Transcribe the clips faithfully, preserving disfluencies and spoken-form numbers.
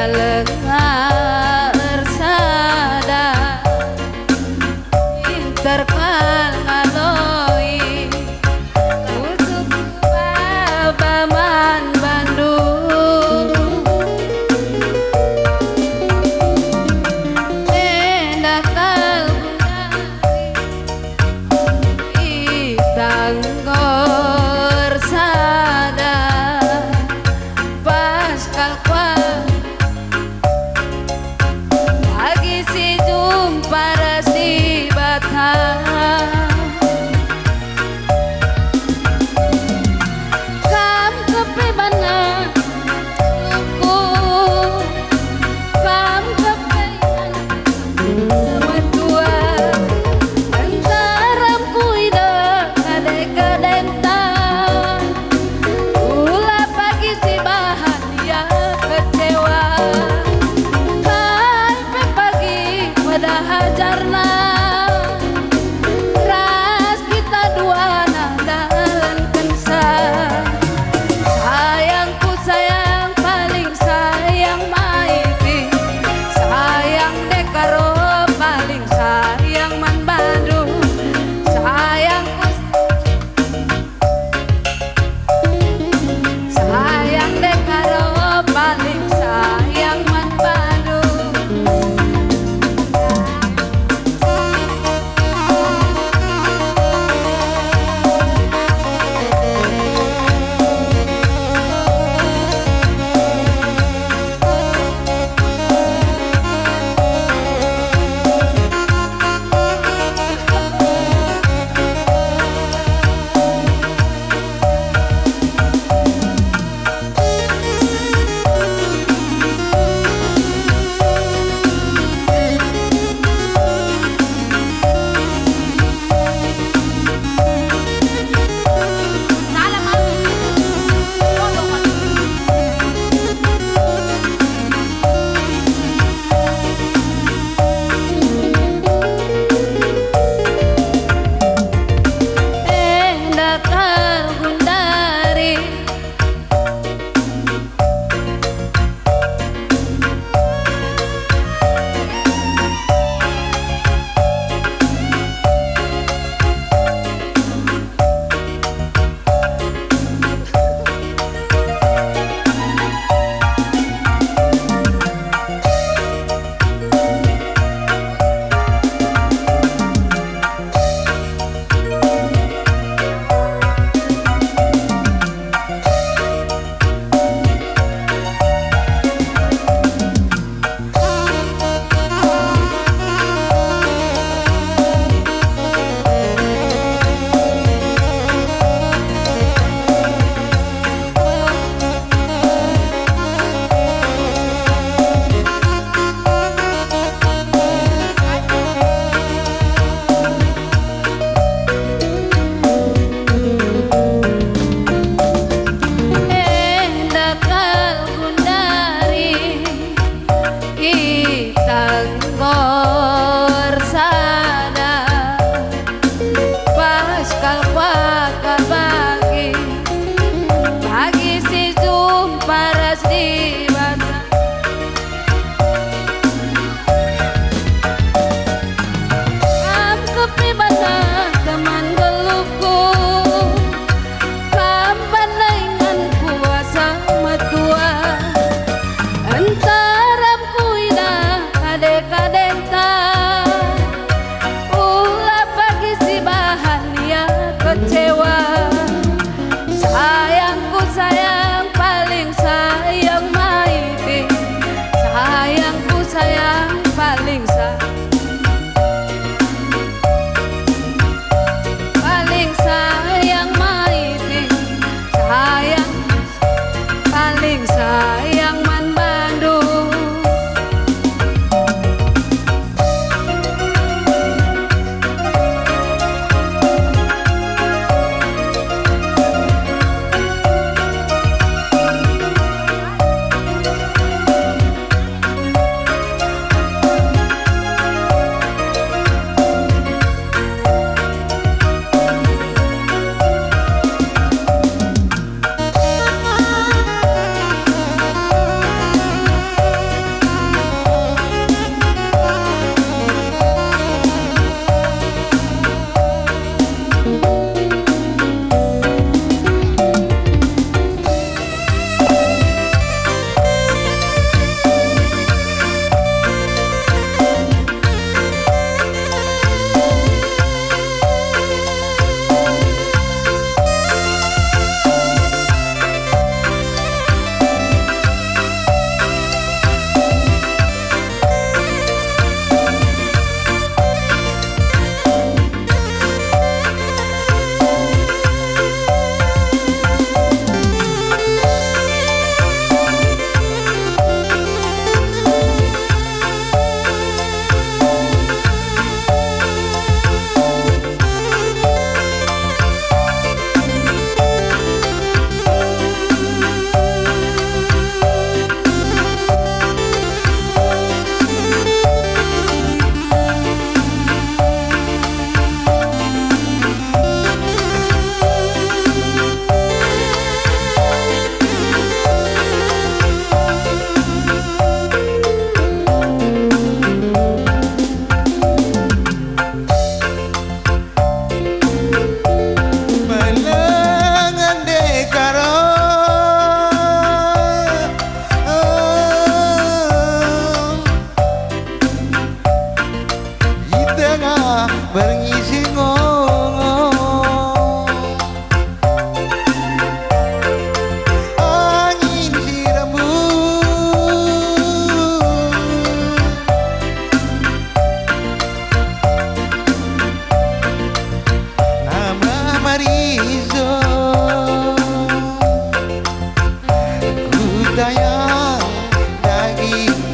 Lenga ersada, pinter kal ngaloi, usup baba man bandu. Enda kal guna Itanggur sada pas kal kuah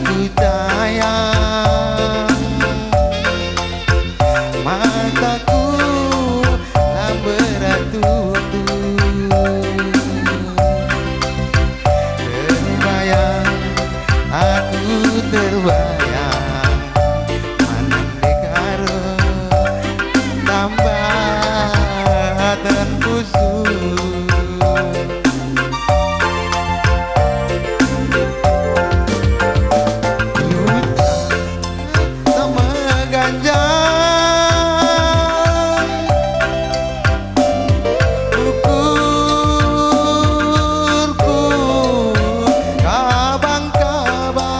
ku tayang, mataku la beratutu. Terbayang, aku terbayang, manang dekaro tambaten pusuh. Luta tak meganjang ukurku kabang-kabang.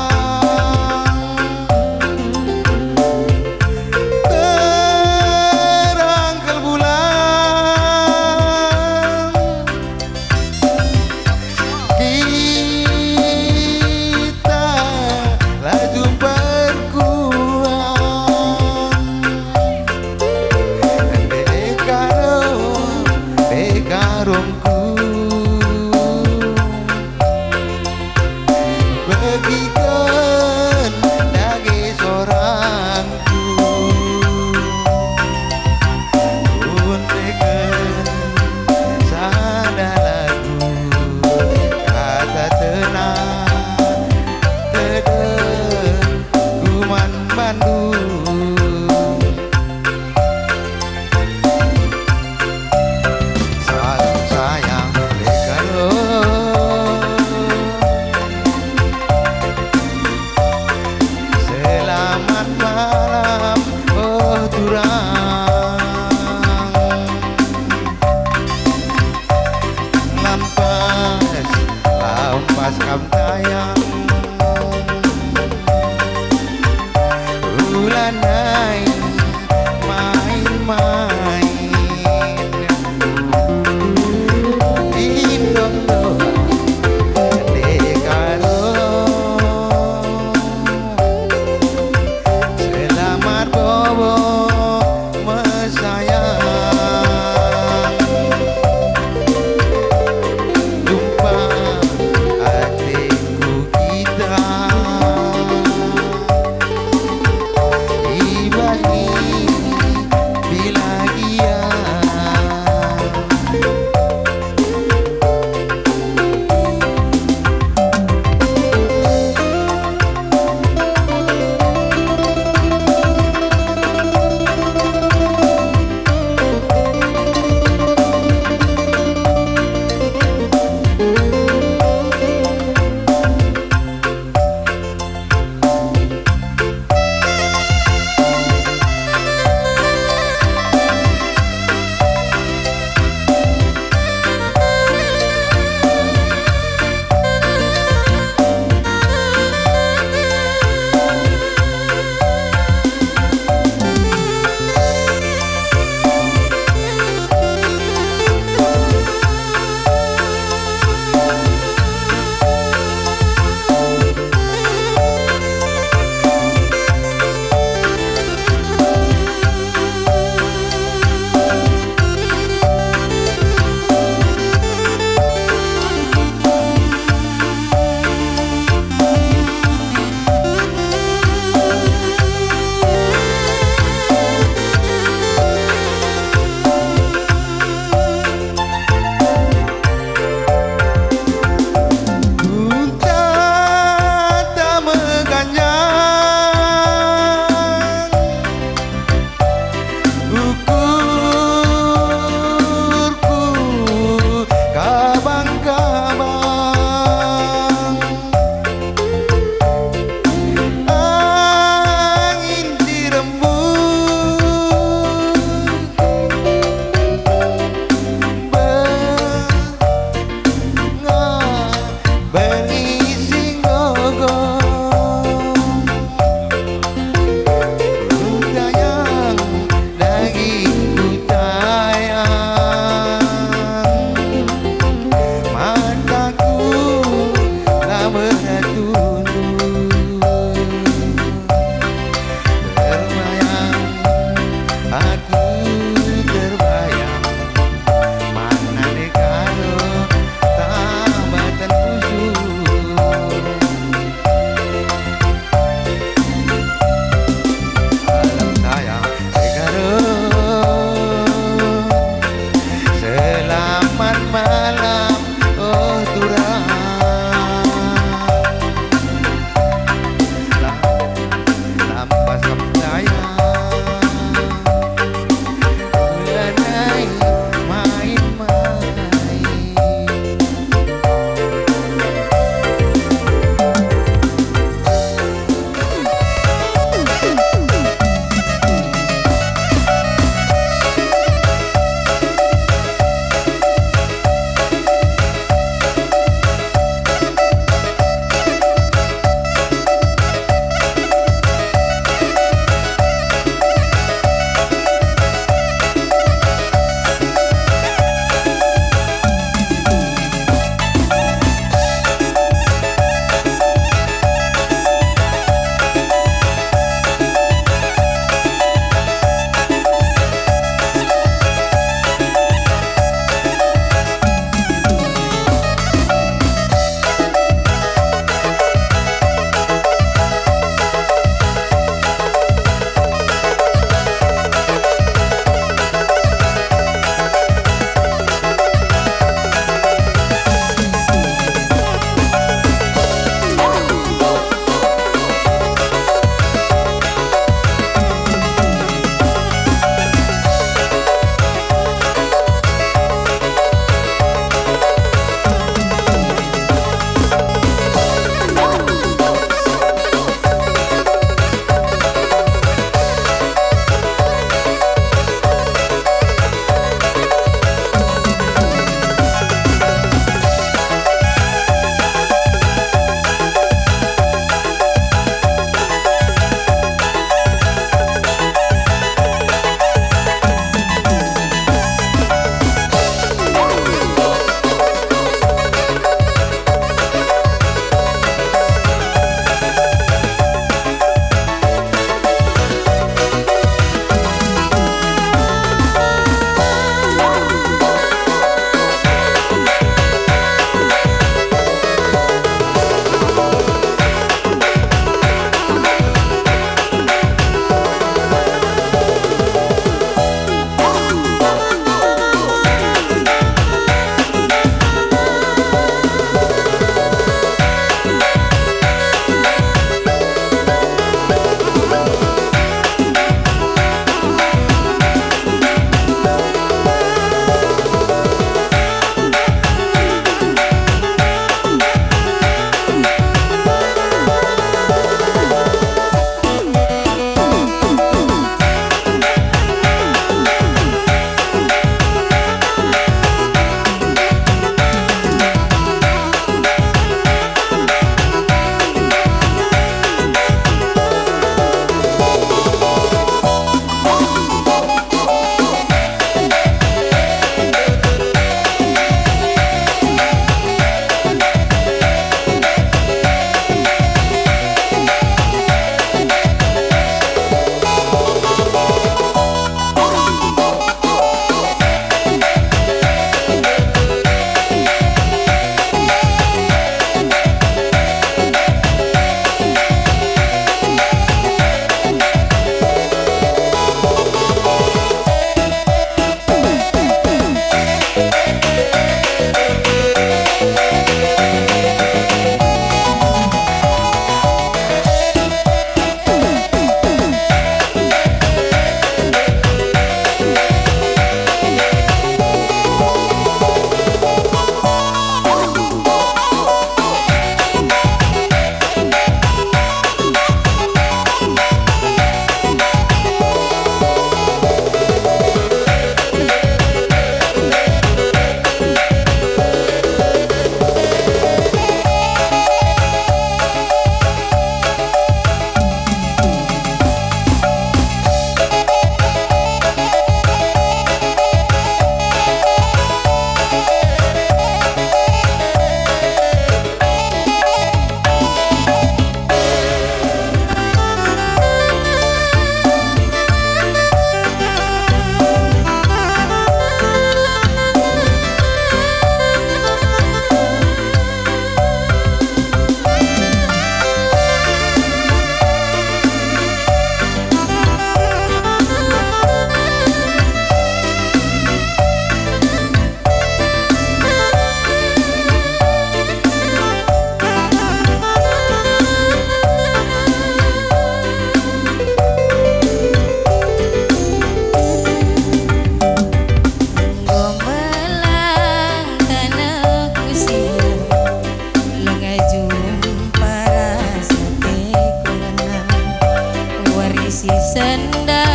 Sisenda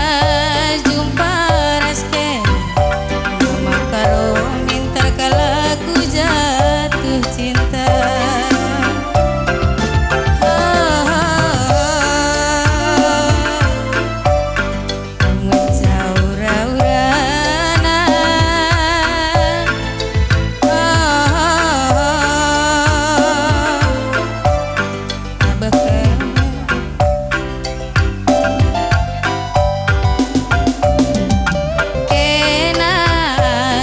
jumpa ras kena, maka ro minter kal aku jatuh cinta. Oh, oh, oh. Mencaur-aurana. Oh, oh, oh. Abah. Kena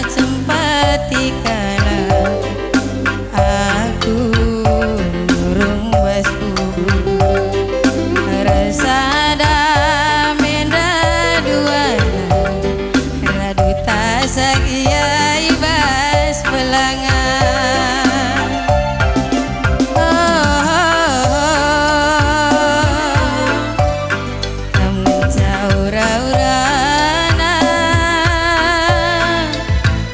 cempati kalak aku nurung bas kubu. Ersada menda duana, radu tasak ia i bas pelanga. Oh, oh, oh, oh. Kam caur-aurana.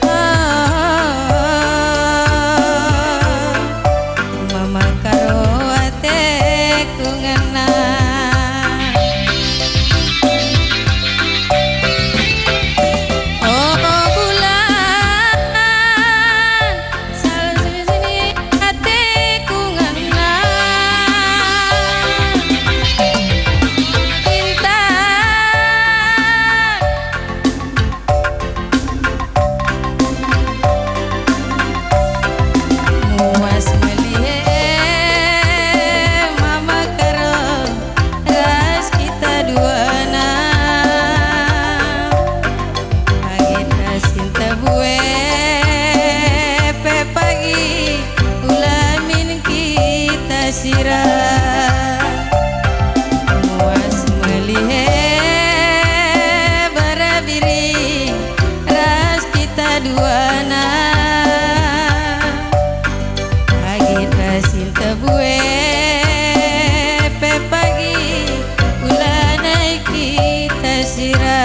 Oh, oh, oh, oh. Mama karo ateku ngena. Oh, bulan. Salah sini ateku ngena. Intan. Muas melihe mama karo ras kita duana. Pagi ras inta bue pe pagi ulamin kita sira. Muas melihe bara biring ras kita duana. Pagi ras inta bue pe pagi ulanai kita sira.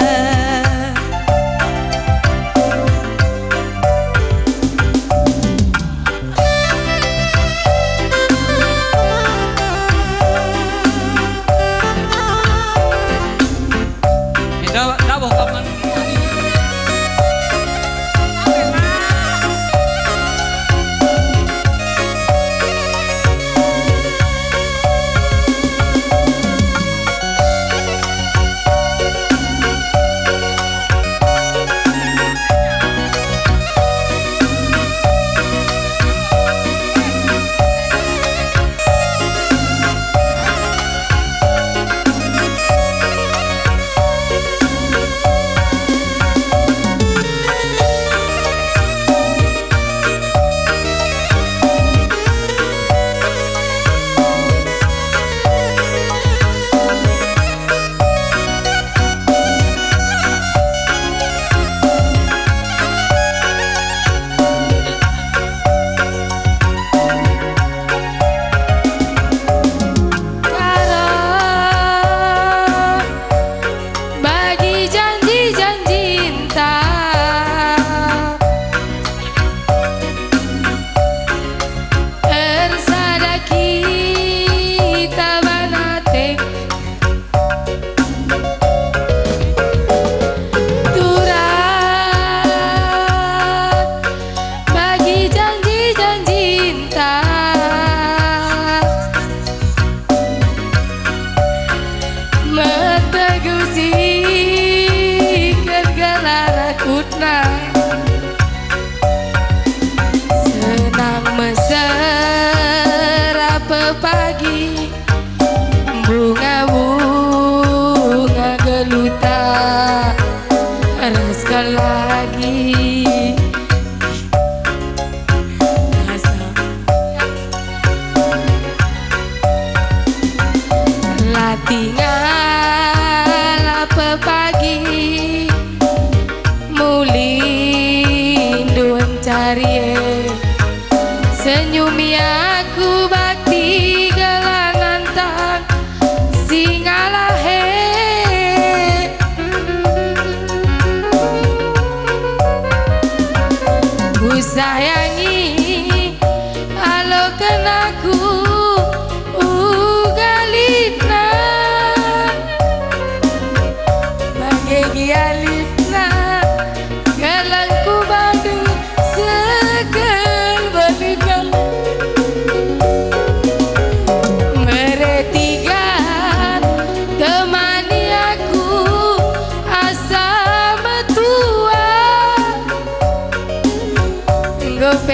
Bagi janji-janjinta, ersada kita banate. Turat bagi janji-janjinta, meteguh siket gelar akutna. Senang mesera pepagi, bunga-bunga geluhta ras kal lagi. Asa la tinggal pepagi, mulindu encari e. Senyumi aku bakti gelah nantang si ngalahe. Kusayangi aloken aku uga litna.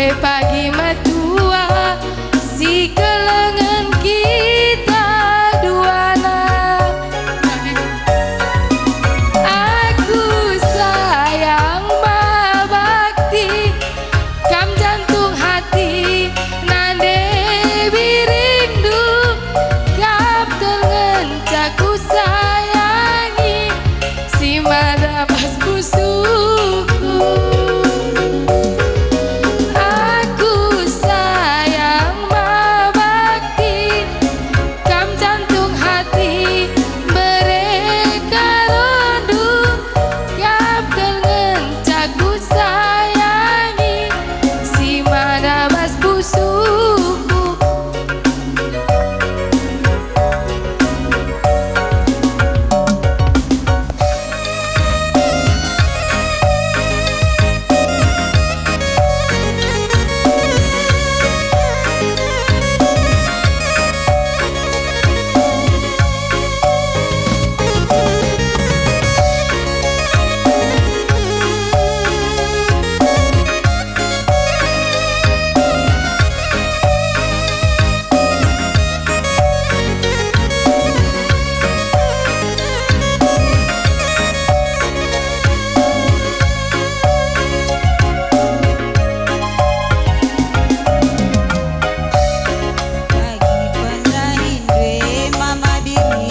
Pagi metua si kelengen kita duana. Aku sayang mabakti, kam jantung hati, nande biringndu, kam kal ngenca kusayangi, si mada bas pusuhku. Aku sayang mabakti, kam jantung hati, mbere karondu, kam kal ngenca kusayangi, si mada bas pusuhku. Bagi pendahin due mama biri,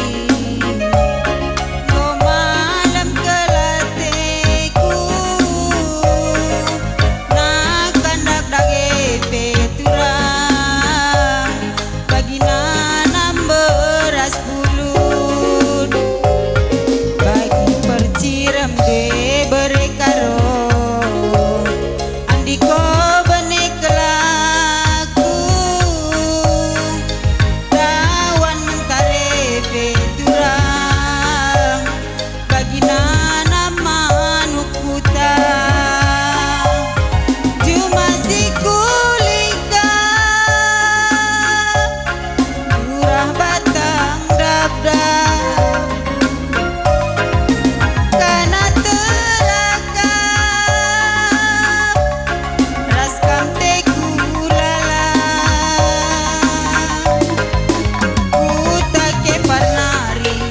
enggo malem kelateku, nakan dakdak e pe turang, bagi nanam beras pulut, bagi percirem due bere karo. Andiko bene kelaku, tawan mentare pe turang, bagi nanam manuk kuta. Juma si kuliga, turah batang dapdap, kana telakap, ras kam teku lalap. Kuta ke parnari,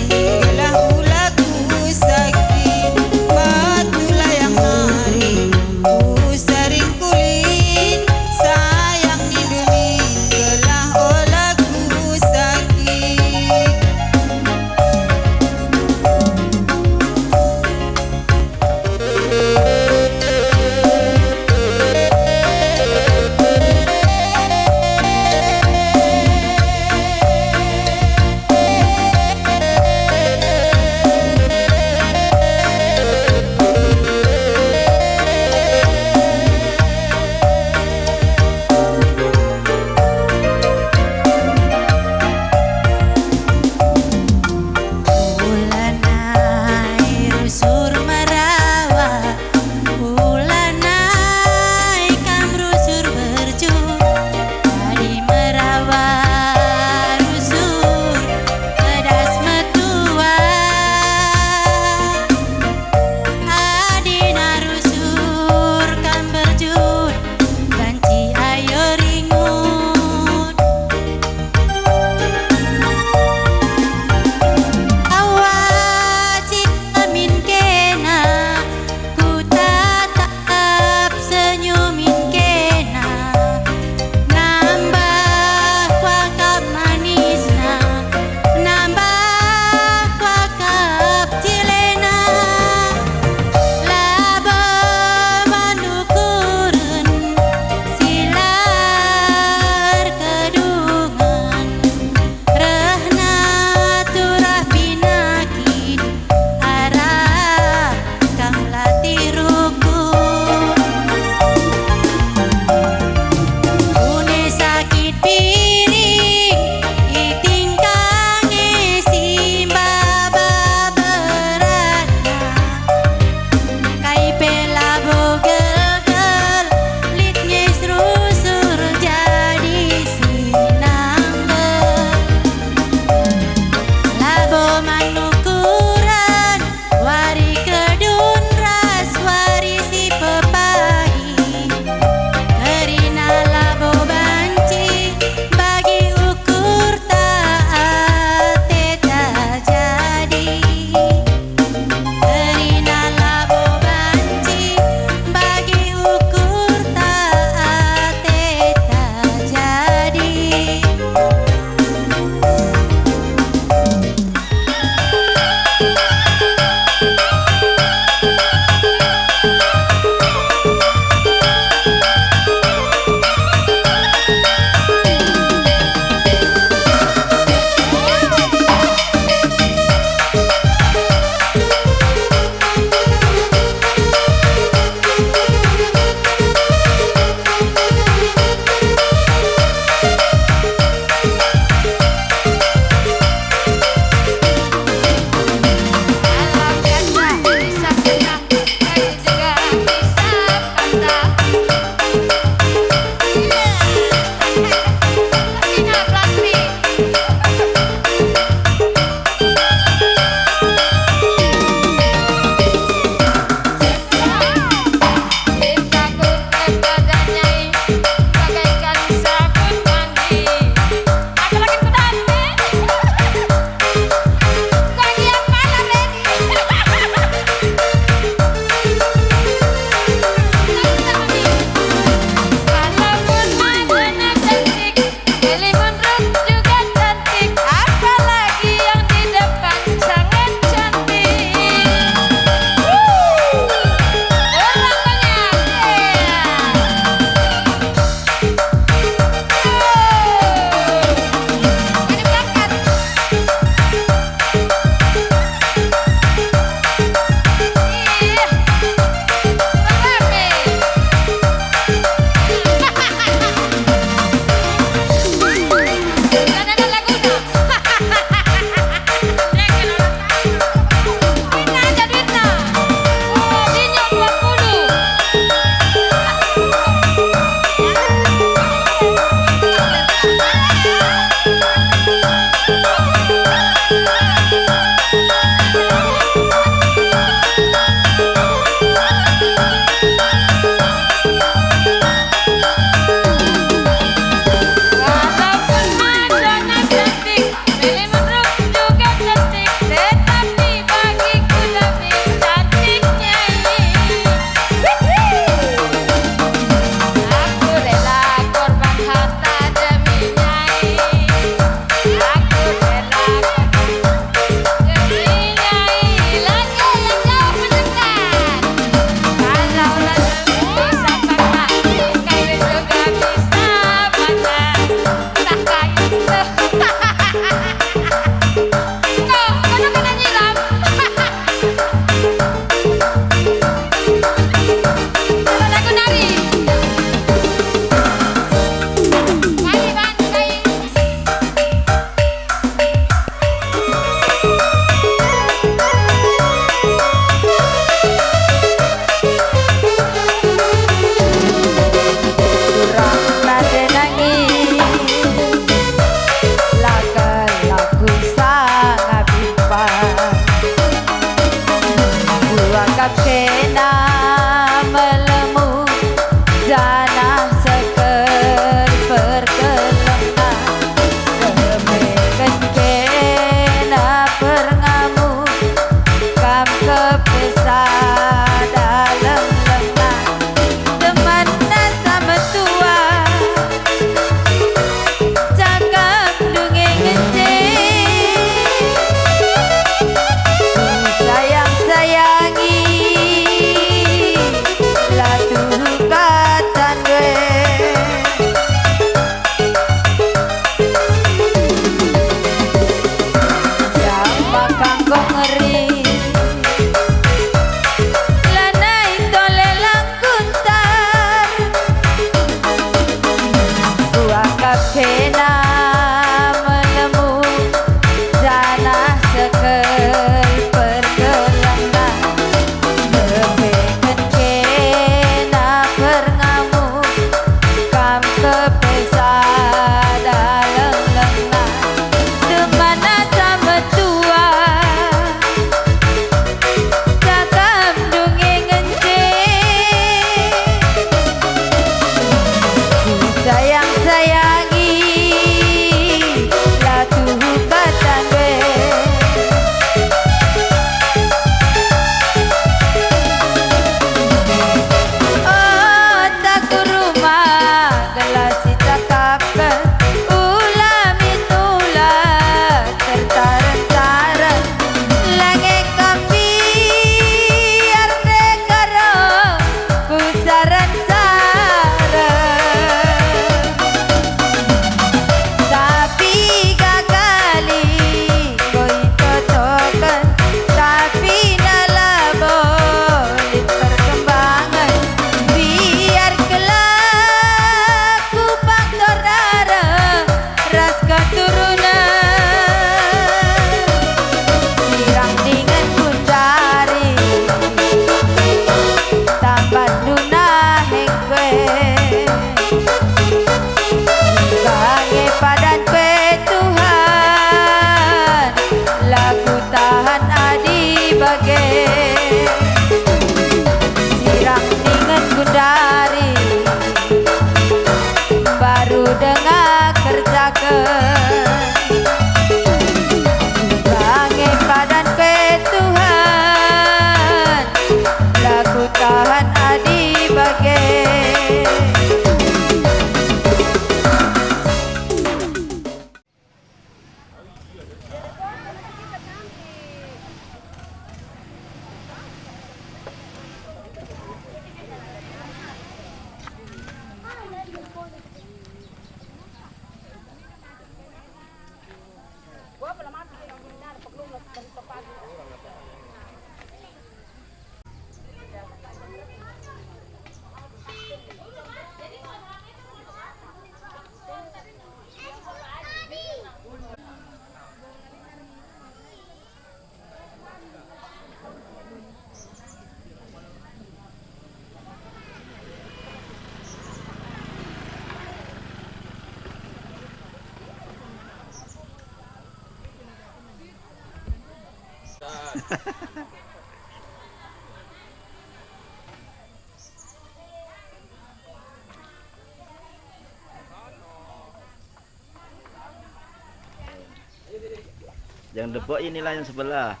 Jangan debok, inilah yang sebelah.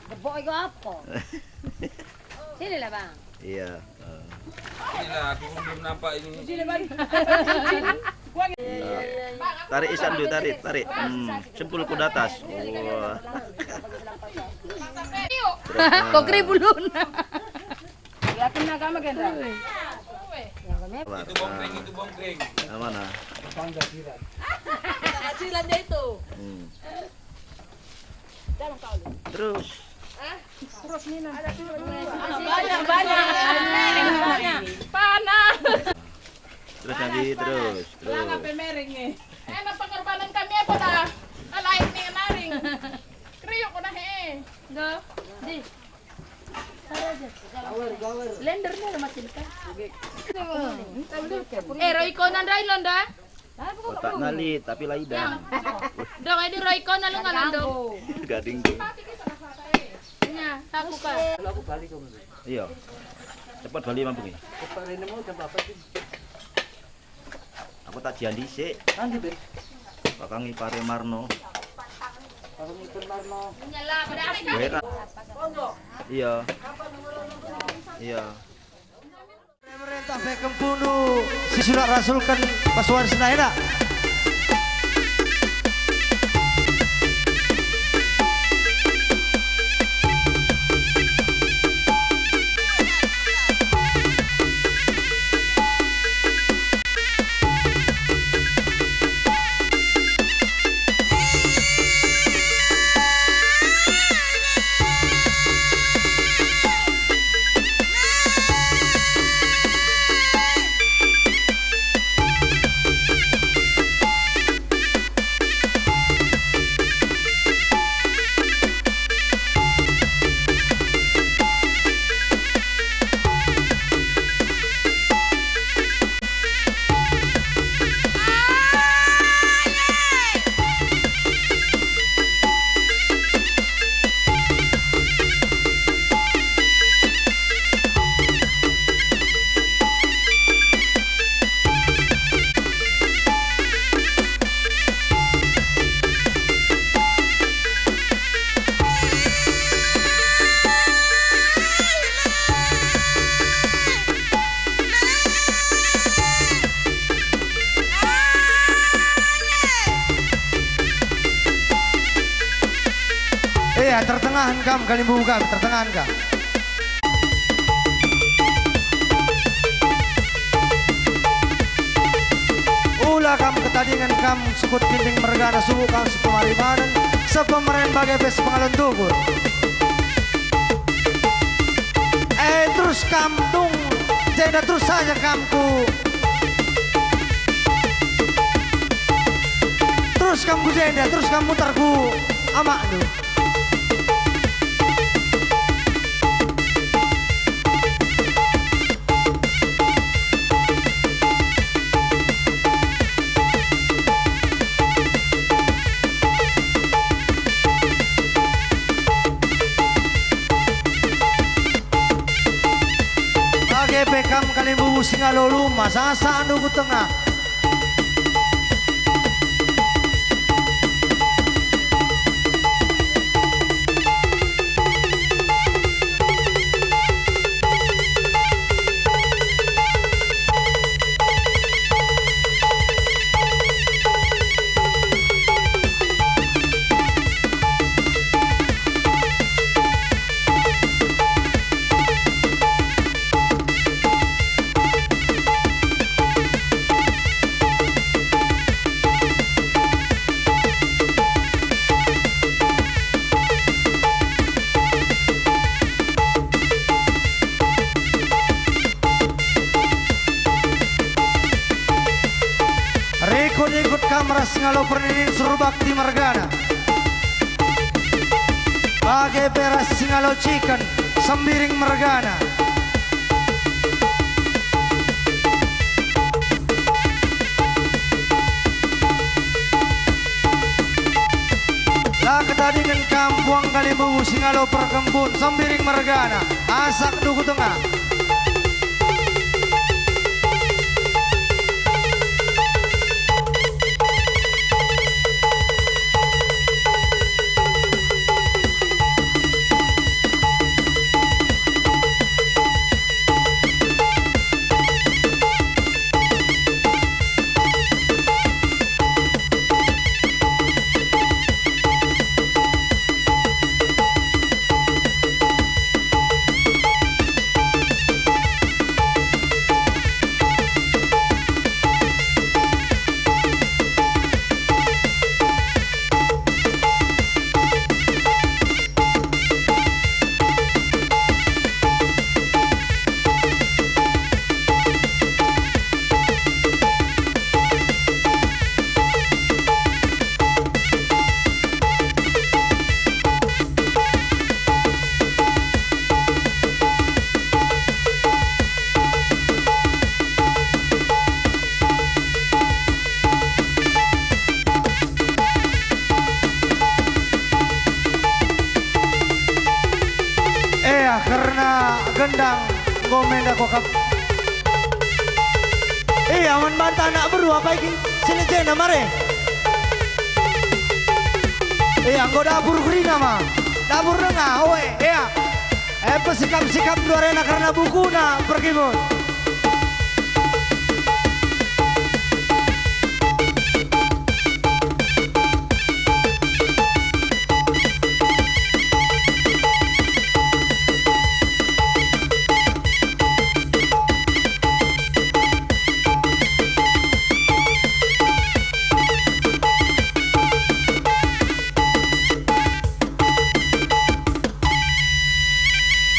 Debok itu apa? Sinilah, Bang. Iya. Eh. Inilah, aku belum nampak ini. Iya. Tarik isan dulu, tarik, tarik. Hmm, sempul ku atas. Wah. Kok keribulun? Ya, kena kamu, Gendra. Itu bongkring, itu bongkring. Yang mana? Kecilan dia itu. Hmm. Terus. Hah? Terus, Nina. Banyak, banyak. Panas. Terus, Nandi, terus, terus. Langa pe mering nih. Eh, pengorbanan kami apa dah? Lain nih, naring. Kriuk udah, eh. Enggak. Di. Lendernya ada macam apa? Eh, Roy Conan, Roy Londa. Otak ngalit, tapi la idang. Dong, ini Roy Conan lu ngalan dong. Gading tuh. Nya, aku kan. Iya. Cepat balik mampu nih. Cepat ini mau jam berapa sih? Aku tak janji sih. Nanti, Ben. Pakangi pare Marno. Pakangi pare Marno. Wera. Iya. Iya. Pemerintah pe kempundu si sudah rasulkan pasuan senai nak. Iya, tertengahen kam, kalimbubu kam, tertengahen kam. Ula kam ketadingen kam, sukut pinding mergana, subuk kam sepemaribanen, sepemeren bage pe sepengalun tukur. Eh, terus kam dung jenda, terus saja kam ku, terus kam ku jenda, terus kam mutar ku amakndu. Bage pe kam kalimbubu si ngalo luma, sasakndu ku tengah. Rikut-ikut kam ras ngalo perninin Surbakti mergana. Bage pe ras si ngalo ciken, Sembiring mergana. La Ketadingen kam puang kalimbubu si ngalo perkempun, Sembiring mergana, asakndu ku tengah. Ea, kerna gendang enggo menda kuakap. Ea, man banta anak beru apai kin si nejena mare? Ea, enggo dapur kerina ma. Dapur denga, oe, ea. E, pesikap-sikap duarena kerna bukuna perkibun.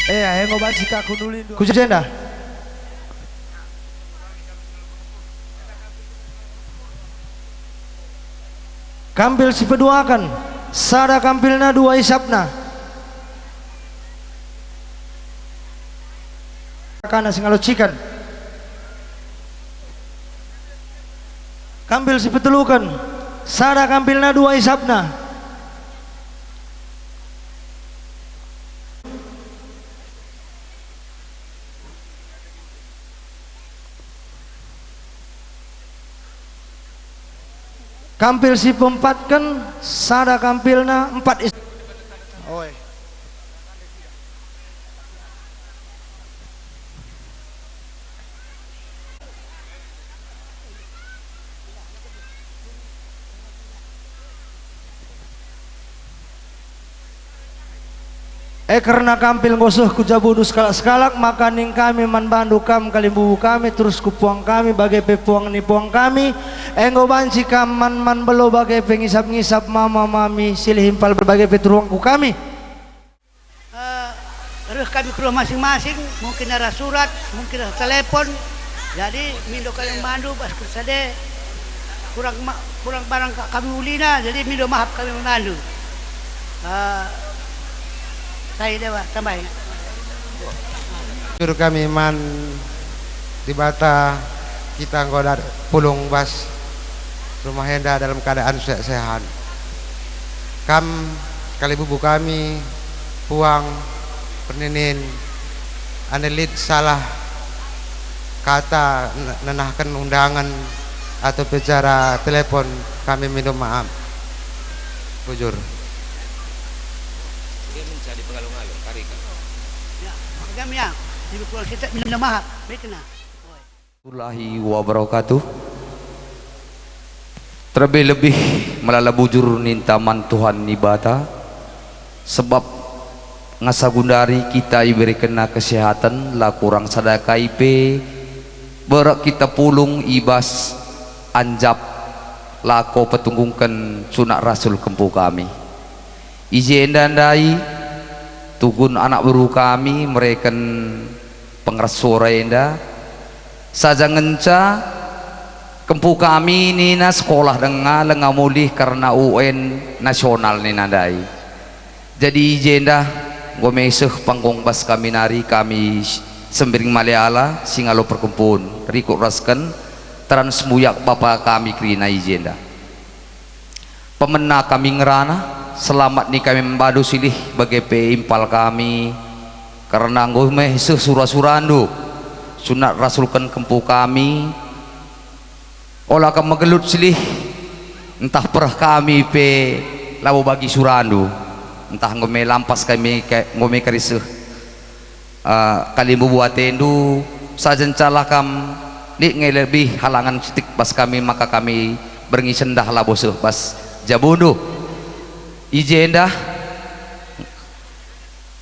Eh, ahe ngo banci ka kunulindu. Ku jenda. Kampil si peduaken, sada kampilna dua isapna. Kana si ngalo ciken. Kampil si peteluken, sada kampilna dua isapna. Kampil si peempatken, sada kampilna empat is-, oe. E, kerna kampil nggo seh ku jabundu sekalak-sekalak, maka ning kami man bandu kam kalimbubu kami, terus ku puang kami, bage pe puang ni puang kami, enggo banci kam man-man belo bage pe ngisap-ngisap mama mami silih impal bage pe turuangku kami. Eh, reh kami ku rumah masing-masing, mungkin arah surat, mungkin arah telepon. Jadi, mindo kami man bandu bas kersa de, kurang ma-, kurang barang ka-, kami ulina, jadi mindo maaf kami man bandu. Eh, sai dewa tambahi. Jujur kami man Dibata, kita enggo dat-, pulung bas rumah enda dalam keadaan sehat-sehat. Kam kalimbubu kami, puang, perninin, adi lit salah kata n-, nenahken undangen atau pe cara telepon, kami mindo maaf. Bujur. Dia mencari pengalung-alung, tarikan. Ya, kami ya, jadi pulang kita mindo maaf, baik kena. Warahmatullahi wabarakatuh. Terlebih-lebih melala bujur ninta man Tuhan Dibata, sebab ngasa gundari kita iberekenNa kesehatan, la kurang sada kai pe, berek kita pulung i bas anjap lako petunggungken sunak rasul kempu kami. I jenda ndai, tugun anak beru kami mereken pengeras sora enda, saja ngenca kempu kami nina sekolah denga lenga mulih kerna U N nasional nina ndai. Jadi i jenda enggo meseh panggung bas kami nari, kami Sembiring Maleala si ngalo perkempun, rikut rasken teran sembuyak bapa kami kerina i jenda. Pemena kami ngerana, Selamat ning kami man bandu silih, bage pe impal kami, kerna enggo me seh sura-surandu, sunat rasulken kempu kami. Ola kam megelut silih, ntah pereh kami pe labo bagi surandu, ntah enggo me lampas kami ke-, enggo me kari seh. Eh, kalimbubu atendu, saja ncalah kam lit nge lebih halangen sitik bas kami, maka kami berngi sendah labo seh bas jabundu. I jenda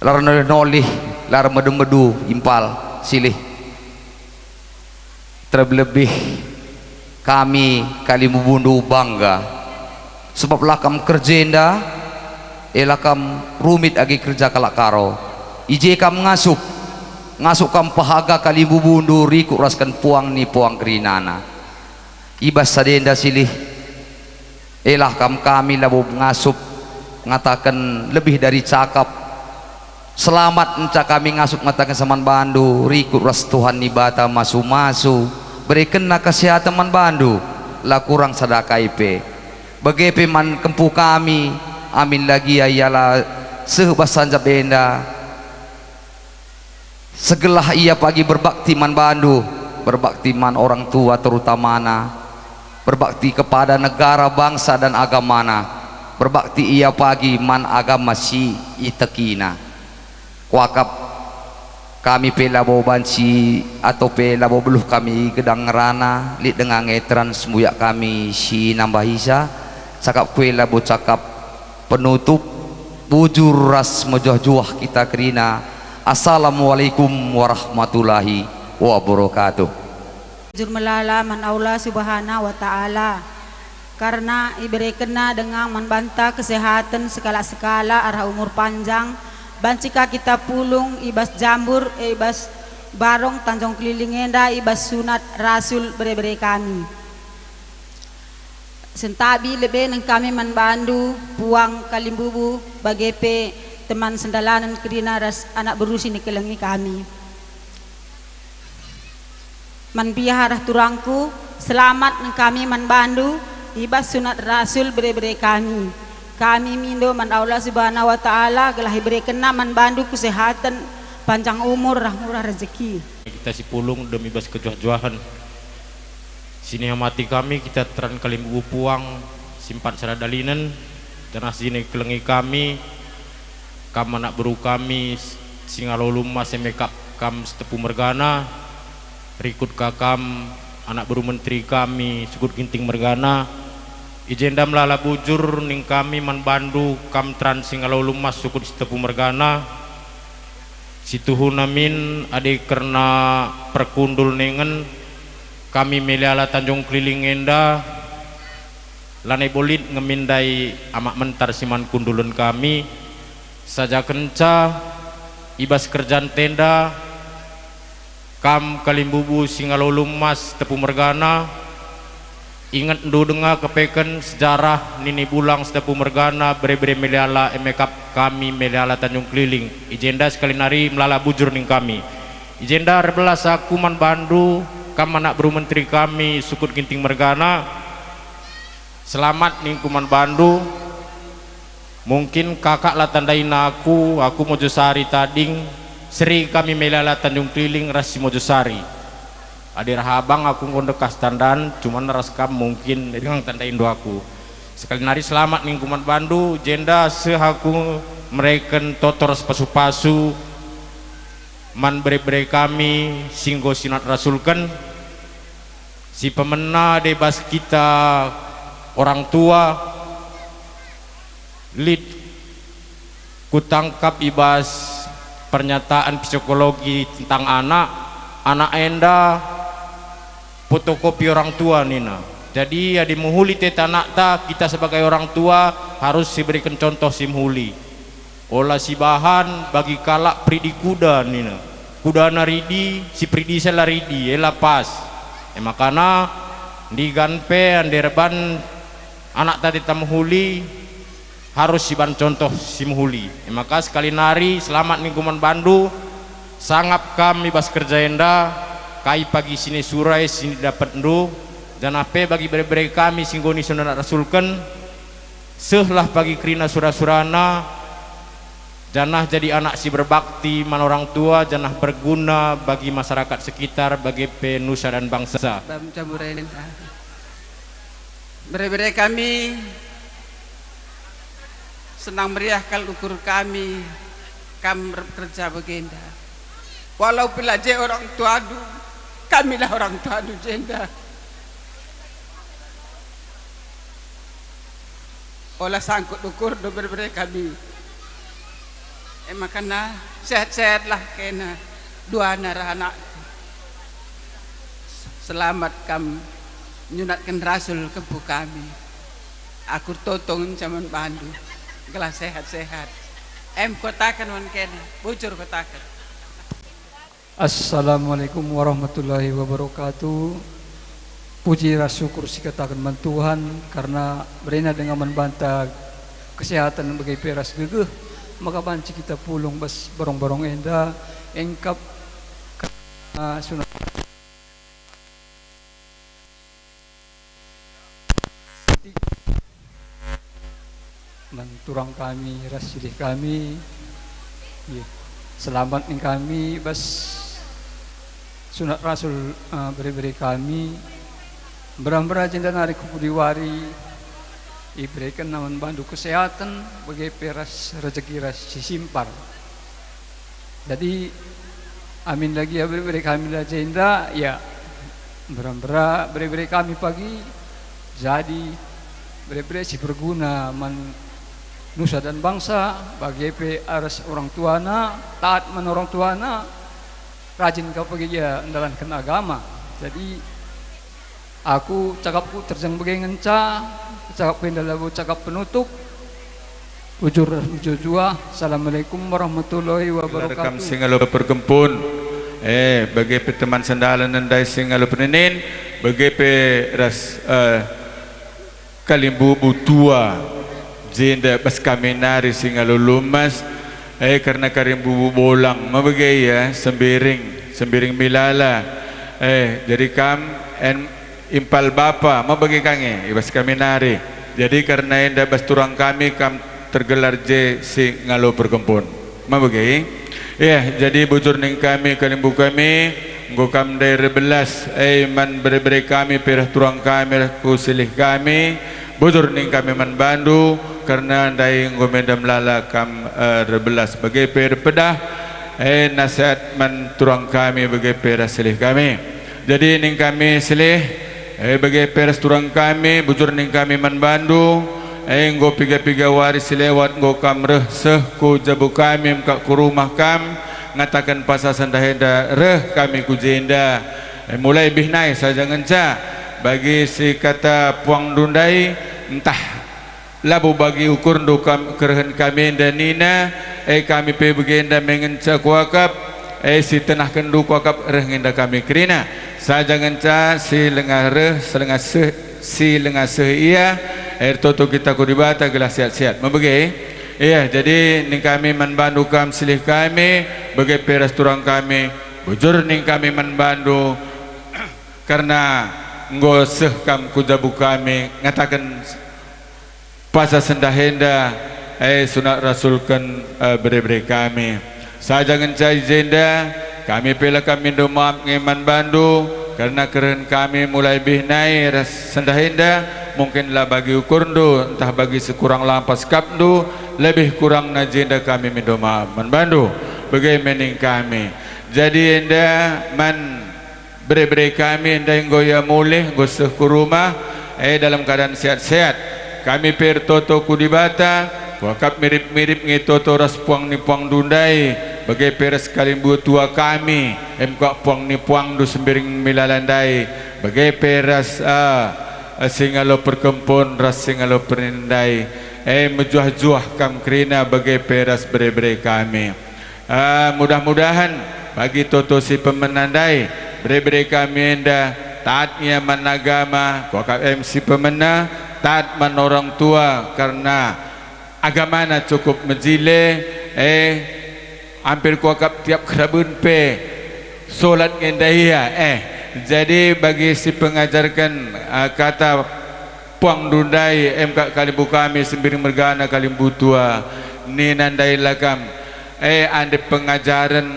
la ernolih-nolih, la ermedu-medu impal silih. Terlebih kami kalimbubundu bangga, sebab la kam kerja enda, e la kam rumit agi kerja kalak Karo. I je kam ngasup, ngasup kam pehaga kalimbubundu rikut rasken puang ni puang kerinana. I bas sada enda silih, e la kam kami labo ngasup ngataken lebih dari cakap. Selamat enca kami ngasup ngataken man bandu, rikut ras Tuhan Dibata masu-masu, berekenNa kesehaten man bandu, la kurang sada kai pe. Bage pe man kempu kami, amin la gia ia la seh bas sanjap enda. Segelah ia pagi berbakti man bandu, berbakti man orang tua terutamana, berbakti kepada negara, bangsa, dan agamana, berbakti ia pagi man agama si itekina. Kuakap kami pe labo banci atau pe labo beluh kami gedang ngerana, lit denga nge teran sembuyak kami si nambahisa, cakap kue labo cakap penutup, bujur ras mejuah-juah kita kerina. Assalamualaikum warahmatullahi wabarakatuh. Bujur melala man Allah Subhanahu wa Ta'ala, karna iberekenNa denga man banta kesehaten sekalak-sekalak arah umur panjang, banci ka kita pulung i bas jambur, e, i bas barong Tanjung Keliling enda, i bas sunat rasul bere-bere kami. Sentabi lebe nengkami man bandu, puang kalimbubu, bage pe teman sendalanen kerina ras anak beru si nikelengi kami. Man biah arah turangku, selamat nengkami man bandu i bas sunat rasul bere-bere kami. Kami mindo man Allah Subhanahu wa Ta'ala gelah iberekenNa man bandu kesehaten, panjang umur, ras murah rezeki. Kita si pulung dem i bas kejuah-juahen. Si nihormati kami kita teran kalimbubu puang si empat sada dalinen, janah si nikelengi kami, kam anak beru kami, s-, si ngalo lumas, e me kap kam Sitepu mergana, rikut ka kam anak beru menteri kami Sukut Ginting mergana. I jenda melala bujur ning kami man bandu, kam teran si ngalo lumas Sukut Sitepu mergana. Situhuna min adi kerna perkundul ningen, kami Meliala Tanjung Keliling enda lanai bolit nge min ndai amak mentar si man kundulen kami, saja kenca i bas kerjan tenda, kam kalimbubu si ngalo lumas Sitepu mergana, ingetndu denga kepeken sejarah nini bulang Sitepu mergana, bere-bere Meliala, e me kap kami Meliala Tanjung Keliling. I jenda sekali nari melala bujur ning kami. I jenda erbelas aku man bandu, kam anak beru menteri kami Sukut Ginting mergana. Selamat ningku man bandu. Mungkin kakak la tandaina aku, aku Mojosari tading, seri kami Meliala Tanjung Keliling ras si Mojosari. Adi erhabang aku enggo ndekas tandan, cuman ras kam mungkin denga tandaindu aku. Sekali nari selamat ningku man bandu, jenda seh aku mereken toto ras pasu-pasu man bere-bere kami si enggo sinat rasulken, si pemena de bas kita orang tua, lit kutangkap i bas pernyataan psikologi tentang anak, anak enda fotokopi orang tua nina. Jadi, adi mehuli teta anakta, kita sebagai orang tua harus siberikan contoh si mehuli. Ola sibahan bagi kalak peridi kuda nina. Kudana ridi, si peridi sa la ridi, e la pas. E makana, ndigan pe ande erban anakta teta mehuli, harus siban contoh si mehuli. E maka sekali nari selamat ningku man bandu, sangap kam i bas kerja enda, kai pagi si nisura e si dapetndu, janah pe bagi bere-bere kami si enggo nisurat rasulken, Sehlah pagi kerina sura-surana, janah jadi anak si berbakti man orang tua, janah berguna bagi masyarakat sekitar, bage pe nusa dan bangsa. Bam jamuren. Bere-bere kami, senang meriah kal ukur kami, kam rep kerja bagenda. Walau pe la je orang tuandu, kamilah orang tuandu jenda. Ola sangkut ukurndu bere-bere kami. E makana sehat-sehatlah kena duana ras anakku. Selamat kam nyunatken rasul kempu kami. Aku ertoto ngenca man bandu, gelah sehat-sehat. Em kutaken man kena, bujur kutaken. Assalamualaikum warahmatullahi wabarakatuh. Puji ras syukur sikataken man Tuhan, karna berena denga man banta kesehatan bage pe ras gegeh, maka banci kita pulung bas barong-barong enda, engkap ka sunat. Man turang kami ras silih kami, nggih, selamat ning kami bas sunat rasul, eh, bere-bere kami. Mbera-mbera jenda nari ku pudi wari ibereken man bandu kesehatan, bage pe ras rejeki ras si simpar. Jadi, amin lagi ya bere-bere kami la jenda, ya, mbera-mbera bere-bere kami pagi, jadi bere-bere si berguna man nusa dan bangsa, bage pe ras orang tuana, taat man orang tuana, rajin ka pagi ia ndalanken agama. Jadi, aku cakapku terjeng bage ngenca, cakapku enda labo cakap penutup. Bujur ras mejuah-juah. Assalamualaikum warahmatullahi wabarakatuh. Kam si ngalo perkempun, eh, bage pe teman sendalan ndai si ngalo peninin, bage pe ras, eh, kalimbubu tua, jenda bas kami nari si ngalo lumas, eh, kerna kalimbubu bolang, mabage ia, sembiring, sembiring milala, eh, jadi kam en impal bapa, mabage ka nge, i bas kami nari. Jadi kerna enda bas turang kami kam tergelar je si ngalo perkempun. Mabage? Iya, jadi bujur ning kami, kalimbubu kami, enggo kam ndai erbelas, eh, man bere-bere kami, pe reh turang kami, reh ku silih kami, bujur ning kami man bandu, kerna ndai enggo mendam lala kam, eh, erbelas, bage pe erpedah, eh, nasihat man turang kami, bage pe ras silih kami. Jadi ning kami silih, eh, bage pe ras turang kami, bujur ning kami man bandu, eh, enggo piga-piga wari si lewat enggo kam reh seh ku jabu kami, mekak ku rumah kam, ngataken pasal sendah enda reh kami ku jenda. Eh, mulai bih nai saja ngenca, bagi si kata puangndu ndai, ntah labo bagi ukurndu kam, kerehen kami enda nina, e kami pe bagenda me ngenca kuakap, e si tenahkenndu kuakap reh nge enda kami kerina. Saja ngenca si lengah reh, si lengah seh, si lengah seh ia, e ertoto kita ku Dibata gelah sehat-sehat. Mebege? Iya, jadi ning kami man bandu kam silih kami, bage pe ras turang kami, bujur ning kami man bandu, kerna enggo seh kam ku jabu kami, ngataken pasal sendah enda, e, sunat rasulken, e, bere-bere kami. Saja ngenca i jenda, kami pe la kam mindo maap nge man bandu, kerna kerehen kami mulai bih nai ras sendah enda, mungkin la bagi ukurndu, ntah bagi sekurang lampas kapndu, lebih kurangna jenda kami mindo maap man bandu. Bage me ning kami. Jadi enda man bere-bere kami ndai enggo ia mulih, enggo seh ku rumah, e, dalam keadaan sehat-sehat. Kami pe ertoto ku Dibata, kuakap mirip-mirip nge toto ras puang ni puangndu ndai, bage pe ras kalimbubu tua kami, em kuakap puang ni puangndu Sembiring Milala ndai, bage pe ras, ah, si ngalo perkempun ras si ngalo pernin ndai. E, mejuah-juah kam kerina bage pe ras bere-bere kami. Ah, mudah-mudahan bagi toto si pemena ndai, bere-bere kami enda taat nge man agama, kuakap em si pemena taat man orang tua, kerna agamana cukup mejile, eh, hampir kuakap tiap keraben pe solat nge enda ia, eh. Jadi bagi si pengajarken, ah, kata Puangndu ndai, em kak kalimbubu kami Sembiring mergana, kalimbubu tua, nina ndai la kam. E, ande pengajaren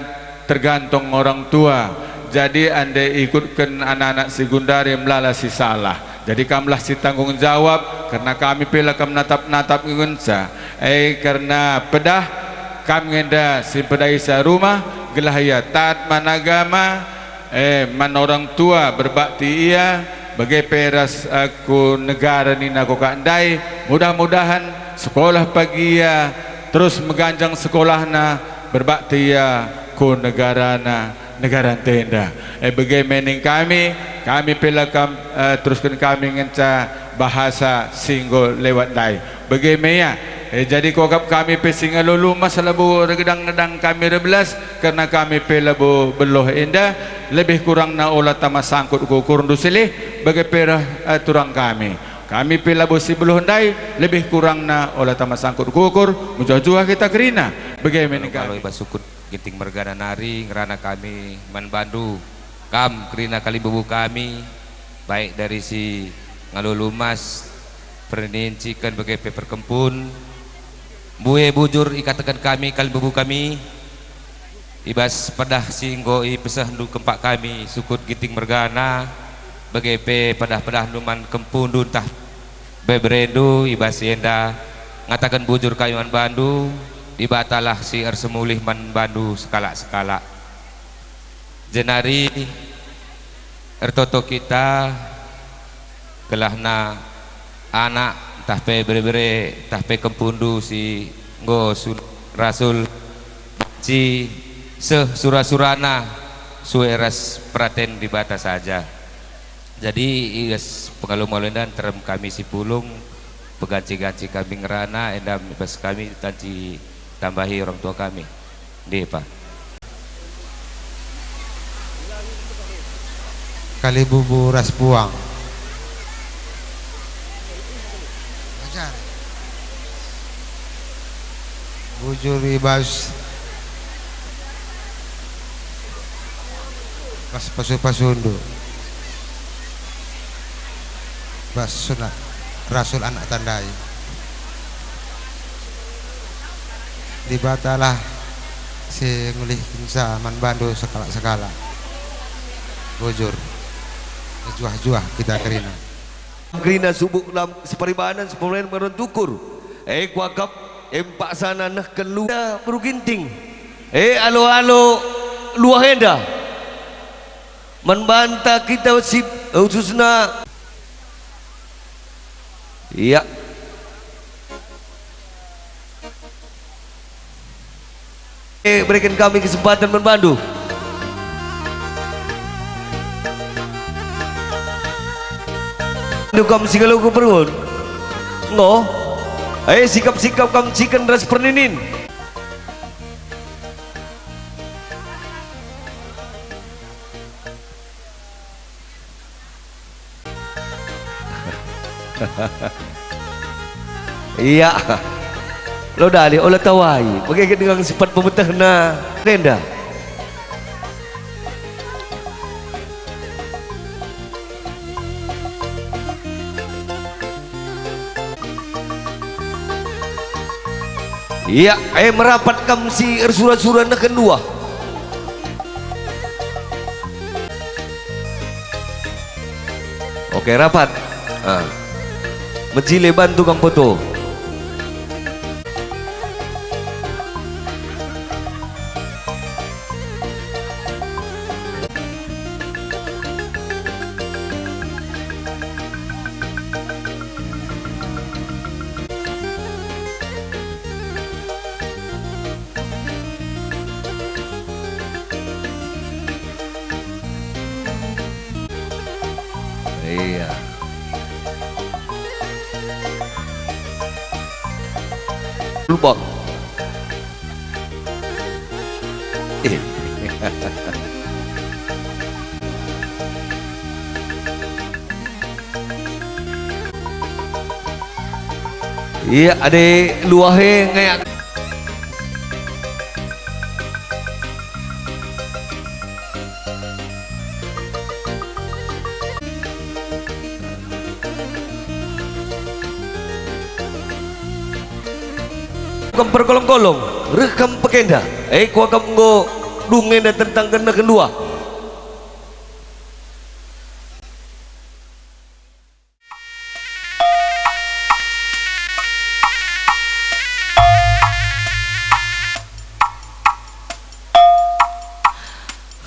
tergantung orang tua. Jadi ande ikutken anak-anak si gundari melala si salah. Jadi kamlah si tanggung jawab, kerna kami pe la kam natap-natap ngenca. E, kerna pedah kam nge enda si mpedahi sa rumah, gelah ia taat man agama, e, man orang tua berbakti ia, bage pe ras, e, ku negara nina ko kak ndai, mudah-mudahan sekolah pagi ia terus meganjang sekolahna, berbakti ia ku negarana, negara ntenda. E, bage me ning kami, kami pe la kam, e, terusken kami ngenca bahasa si enggo lewat ndai. Bage me ia. E, jadi kuakap kami pe si ngalo lumas labo ergedang-gedang kami erbelas, kerna kami pe labo beluh enda, lebih kurangna ola tama sangkut ku ukurndu silih, bage pe reh, e, turang kami. Kami pe labo si beluh ndai, lebih kurangna ola tama sangkut ku ukur, mejuah-juah kita kerina. Bage me ning kami. Kalo i bas sukut Ginting mergana nari ngerana kami man bandu, kam kerina kalimbubu kami, baik dari si ngalo lumas, perninciken bage pe perkempun. Mbue bujur ikataken kami kalimbubu kami, i bas pedah si enggo ipesehndu kempak kami sukut Ginting mergana, bage pe pedah-pedahndu man kempundu ntah beberendu i bas si enda, ngataken bujur kami man bandu, Dibatalah si ersemulih man bandu sekalak-sekalak. Jenari ertoto kita, gelahna anak, ntah pe bere-bere, ntah pe kempundu si enggo sun-, rasul, banci seh sura-surana sue ras peraten Dibata saja. Jadi, i bas pengalo-ngalo enda nterem kami si pulung, peganci-ganci kami ngerana, enda i bas kami banci tambahi orang tua kami. Ndipa. Kalimbubu ras puang. Ajar. Bujur i bas, bas pasu-pasundu, bas sunat rasul anak tandai. Dibatalah si ngulihkenca man bandu sekalak-sekalak. Bujur. Mejuah-juah kita kerina. Kerina subuk lam separibanan, separibanan meron tukur. E kuakap, e mpaksana nehken lu-, Beru Ginting. E alo-alo luah enda. Man banta kita sip, khususna. Iya. Eh, berikan kami kesempatan man bandu. Ndu kam si ngaloku perun. Ngo. Eh, sikap-sikap kam ciken ras perninin. Iya. Lo dali ola tawai, bage dengan sipat pemetehna enda. Iya, eh, merapat kam si ersura-sura neken dua. Oke, rapat. Ah. Mejile bantu kam foto. Iya. Lubang. Eh. Iya, ade luahe ngayak. Kam perkolong-kolong, reh kam pekenda. Eh, kuakap enggo dung enda tentang kena kendua.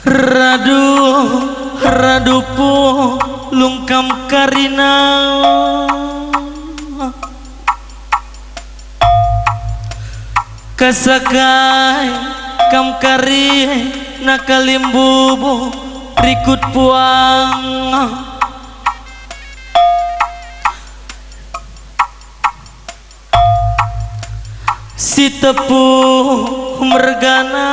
Radu, radu pulung kam karina. Kasakai kam karina kalimbubu rikut puang. Si tepu mergana,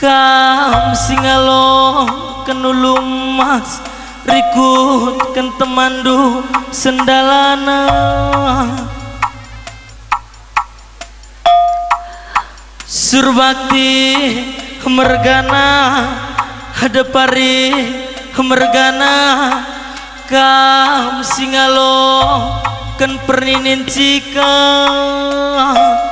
kam si ngaloken ulu emas, rikutken temanndu sendalana. Surbakti mergana, Depari mergana, kam si ngaloken perninin cikang.